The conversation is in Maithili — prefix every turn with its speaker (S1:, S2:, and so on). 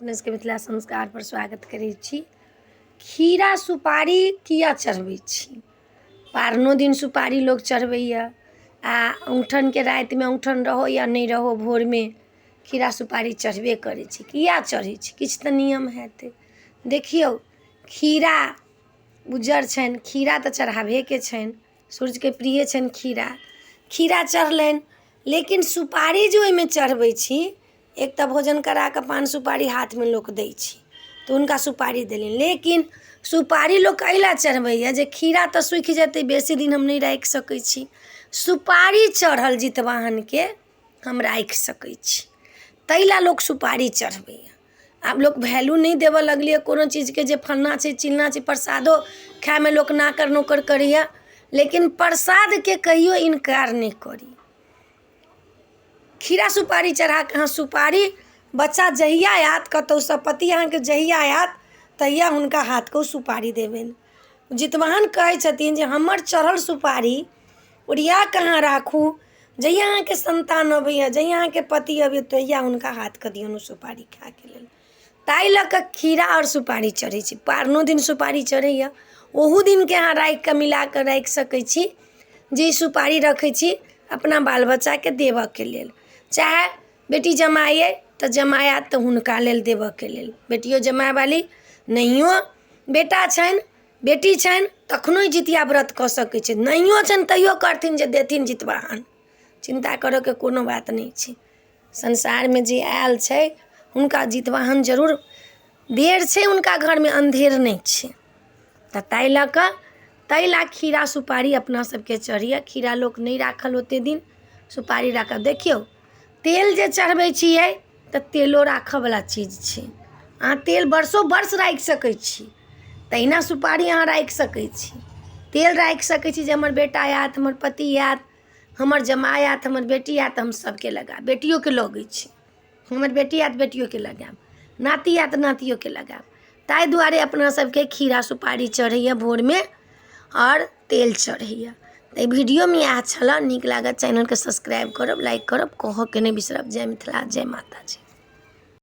S1: अपने सबके मिथिला संस्कारपर स्वागत करै छी। खीरा सुपारी किया चढ़बै छी? पारनो दिन सुपारी लोक चढ़बैए आ औँठनके रातिमे औँठन रहौ या नहि रहौ, भोरमे खीरा सुपारी चढ़बे करै छै। किया चढ़ै छै? किछु तऽ नियम हेतै। देखियौ, खीरा उज्जर छनि, खीरा तऽ चढ़ाबहेके छनि, सूर्यके प्रिय छनि खीरा। खीरा चढ़लनि, लेकिन सुपारी जे ओहिमे चढ़बै छी, एक तऽ भोजन करा कऽ पान सुपारी हाथमे लोक दै छै, तऽ हुनका सुपारी देलनि, लेकिन सुपारी लोक एहि लए चढ़बैए जे खीरा तऽ सूखि जेतै, बेसी दिन हम नहि राखि सकै छी, सुपारी चढ़ल जितवाहनके हम राखि सकै छी, ताहि लए लोक सुपारी चढ़बैए। आब लोक वैल्यू नहि देबऽ लगलैए कोनो चीजके, जे फल्लाँ छै, चिल्लाँ छै। प्रसादो खायमे लोक नाकर नोकर करैए, लेकिन प्रसादके कहियो इनकार नहि करी। खीरा सुपारी चढ़ा कऽ अहाँ सुपारी, बच्चा जहिया आयत कतहुसँ, पति अहाँके जहिया आयत, तहिया हुनका हाथके ओ सुपारी देबनि। जितवाहन कहै छथिन जे हमर चढ़ल सुपारी ओरिया कऽ अहाँ राखू, जहिया अहाँके सन्तान अबैए, जहिया अहाँके पति अबैए, तहिया हुनका हाथके दियौन ओ सुपारी खायके लेल। ताहि लऽ कऽ खीरा आओर सुपारी चढ़ै छै। पारनो दिन सुपारी चढ़ैए, ओहू दिनके अहाँ राखि कऽ मिला कऽ राखि सकै छी जे ई सुपारी रखै छी अपना बाल बच्चाके देबऽके लेल, चाहे बेटी जमाइ अइ तऽ जमाइ आयत तऽ हुनका लेल देबऽके लेल। बेटियो जमायवाली नहियो, बेटा छनि, बेटी छनि, तखनो ई जितिया व्रत कऽ सकै छै। नहियो छनि तैयो करथिन जे देथिन जितवाहन। चिन्ता करऽके कोनो बात नहि छै। संसारमे जे आयल छै हुनका जितवाहन जरूर देर छै, हुनका घरमे अन्धेर नहि छै। तऽ ताहि लऽ कऽ, ताहि लए खीरा सुपारी अपना सबके चढ़ैए। खीरा लोक नहि राखल ओतेक दिन, सुपारी राखल। देखियौ, तेल जे चढ़बै छियै तऽ तेलो राखऽवला चीज छै। अहाँ तेल बरसो बर्ष राखि सकै छी, तहिना सुपारी अहाँ राखि सकै छी, तेल राखि सकै छी, जे हमर बेटा आयत, हमर पति आयत, हमर जमाइ आयत, हमर बेटी आयत, हम सभके लगायब। बेटियोके लगै छै, हमर बेटी आयत, बेटियोके लगायब, नाति आयत, नातियोके लगायब। ताहि दुआरे अपना सबके खीरा सुपारी चढ़ैए भोरमे आओर तेल चढ़ैए। तऽ एहि वीडियोमे इएह छलऽ। नीक लागत चैनलके सब्सक्राइब करब, लाइक करब, कहऽके नहि बिसरब। जय मिथिला, जय माताजी।